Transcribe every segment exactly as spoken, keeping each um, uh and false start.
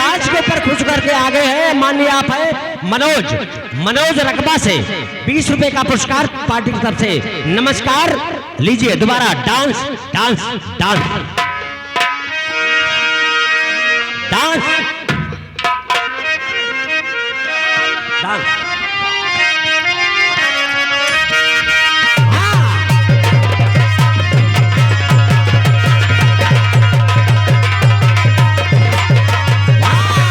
आज के ऊपर खुश करके आ गए हैं, माननीय आप हैं मनोज, मनोज रकबा से बीस रुपए का पुरस्कार पार्टी की तरफ से। नमस्कार, लीजिए दोबारा डांस, डांस, डांस, डांस। डांस। हाँ। वाह।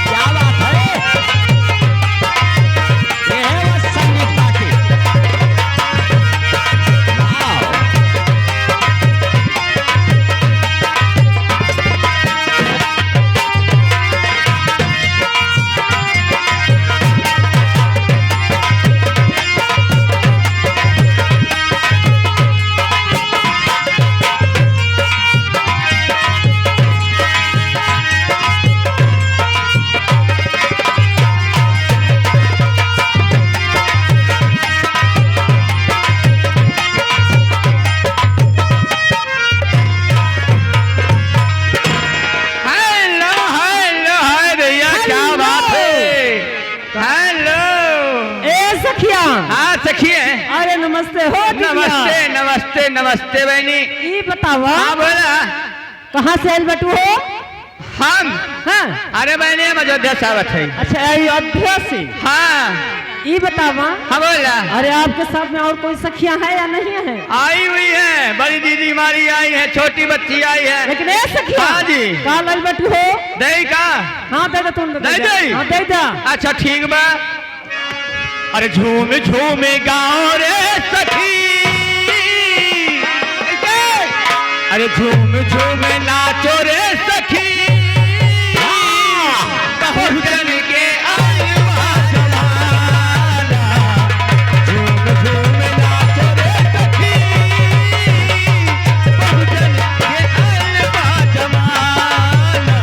क्या बात है? ये है वो संगीत पार्टी। वाह। हेलो, हेलो, हाय भैया, क्या बात है? हेलो। ए सखिया। हाँ, सखिए। अरे नमस्ते हो दीदिया। नमस्ते, नमस्ते, नमस्ते बहनी। ई बतावा। हाँ, बोला। कहाँ से आइल बटू हो? हम? हाँ। अरे बहनी, हम अयोध्या से आवत है। अच्छा, अयोध्या से? हाँ। ई बतावा। हाँ, बोला। अरे, आपके साथ में और कोई सखियाँ है या नहीं है? आई हुई है, बड़ी दीदी हमारी आई है, छोटी बच्ची आई है। लेकिन ए सखिया, हाँ जी। का लाइल बटू हो? दे का? हाँ, दे दे, तुम दे दे दे। दे। हाँ, दे दे। अच्छा, ठीक बा। अरे झूम झूम गाओ रे सखी, अरे झूम झूम नाचो रे सखी। बहुजन के आइल बा जमाना, झूम झूम नाचो रे सखी, बहुजन के आइल बा जमाना।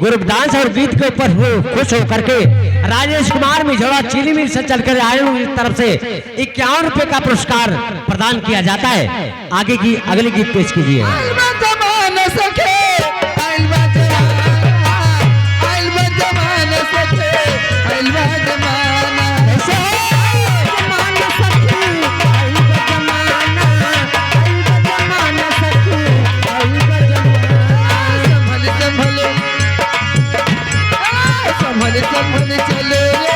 ग्रुप डांस और गीत के ऊपर हु-, खुश होकर के राजेश कुमार मिझोड़ा चीनी मिल से चलकर आए हुए तरफ से इक्यावन रुपए का पुरस्कार प्रदान किया जाता है। आगे की अगली गीत पेश कीजिए। आइल बा जमाना सखी, आइल बा जमाना, आइल बा जमाना सखी, आइल बा जमाना। जमाना सखी, आइल बा जमाना, आइल बा जमाना सखी, आइल बा जमाना। संभल, संभल, संभल, संभल चले रे